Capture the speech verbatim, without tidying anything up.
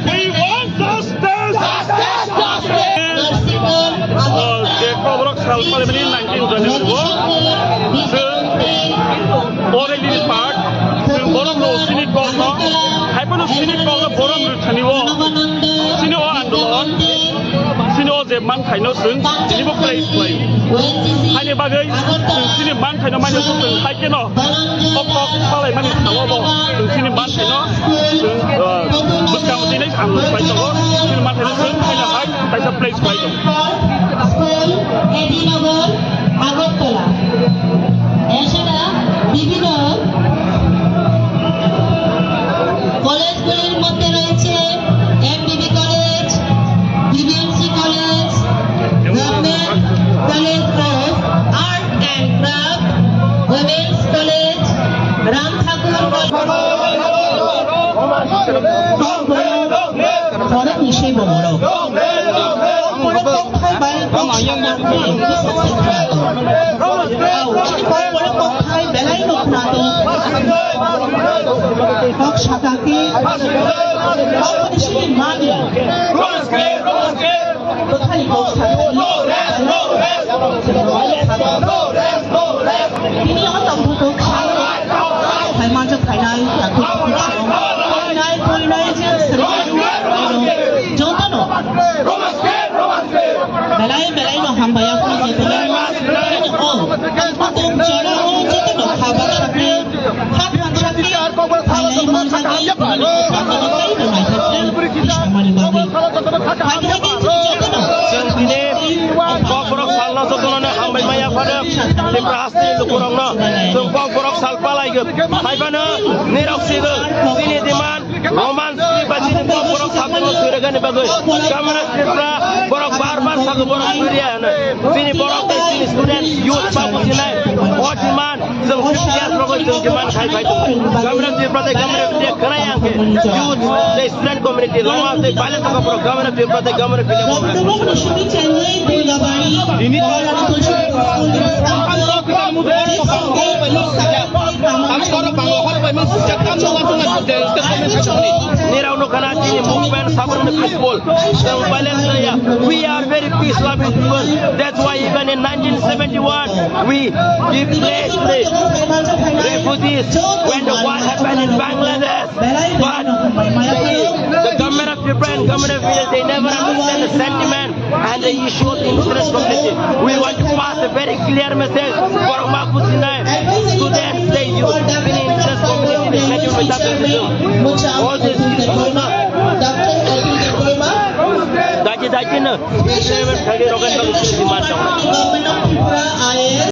We want justice! O, je kokrok sal phaimani nineteen January o, chwng already part, chwng borok rok chini kokno, hai phano chini kokno borok rwthani o, chini o andolon, chini o je manthaino chwng tinibo khlai khlai. Haini bagwi chwng chini manthaino mani chwng hai kheno kok kok salaimani salo bo chwng chini manthaino chwng, uh, bwskango tini ang pai tongo. Chini manthaino chwng khaina hai kaisa place pai tongo. School, A D Nagar, Agartala. এছাড়া বিভিন্ন কলেজগুলির মধ্যে রয়েছে MBB college, DBMC college, government college of art and craft, women's college, Ram Thakur college. Borokni se bo borok. Borok kokthai bai kok sakha khe bisa se khna tongo. Borok kokthai belai no khna tongo. Kok sakha khe kok ni sini mani. Bwkhani kok sakha khe. Bini o tongthok kok sakha. Hai manjak phainai, takhuk takhuk song. Phainai, phainai, je srwng jotono. Belai, belai no hambai, aphuru jotono. Bini o tongthok jora o jotono kha baksa khe, kha baksa khe, phainai manjagwi, bini o tongthok khe no naithok khe, samani bagwi. Hai, hai, hai, jotono. Chwng tini kokborok salno jotono hambai maya phano. Tripura hasteni lukurokno chwng kokborok sal palaigo. Hai phano nirok sigo chini demand Roman script bai chini kokborok sabjekno swrwgani bagwi. Government of Tripura borok bar bar sago borok swrwya hwnwi. Chini borok tei chini student youth ba bujinai. O demand chwng fifty years rogo chwng demand khai phai tongo. Government of Tripura tei Government of India khwnai ang khe youth tei student community lama tei baile thangkha borok Government of Tripura tei Government of India borok. Nirok no khana chini movement sabrumni peaceful. Chwng violence ya. We are very peace loving people. That's why even in nineteen seventy-one we give place to the refugees when the war happened in Bangladesh. But the, the government of Tripura and government of India, they never understand the sentiment and the issue of the indigenous community. We want to pass a very clear message. Borok ma bujinai, students, the youth, the indigenous community, the schedule with that. All this is, dagi dagi no. Thagi rogan babu demand dong.